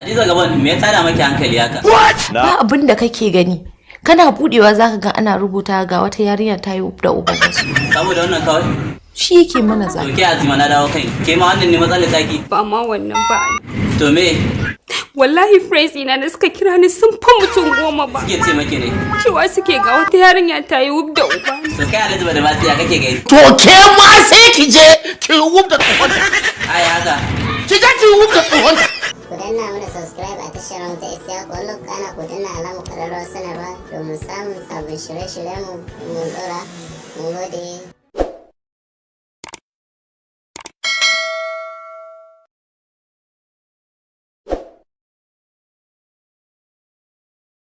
Hadiza Gabon, me ya tada maki hankali haka? Ba abin da kake gani. Kana budewa zaka ga ana rubuta ga wata yarinya ta yi da uban wasu. Saboda wannan kawai? Shi yake mana To zafi. ke Azima, na dawo kai. Ke ma wannan ne matsalar taki? Ba ma wannan ba. To me Wallahi friends ina da suka kira ni sun fi mutum 10 ba. suke ce maki ne? Cewa suke ga wata yarinya ta yi wub da uba. To kai Alhaji Badamasi, ya kake gani? To ke ma sai ki je ki wub da tsohon. Ai haka. Ki je ki wub da tsohon. Ku danna mana subscribe a tashar mu ta Isiya Kwallo, kana ku danna alamar ƙararrawar sanarwa domin samun sabbin shirye-shiryen mu mun dora. Mun gode.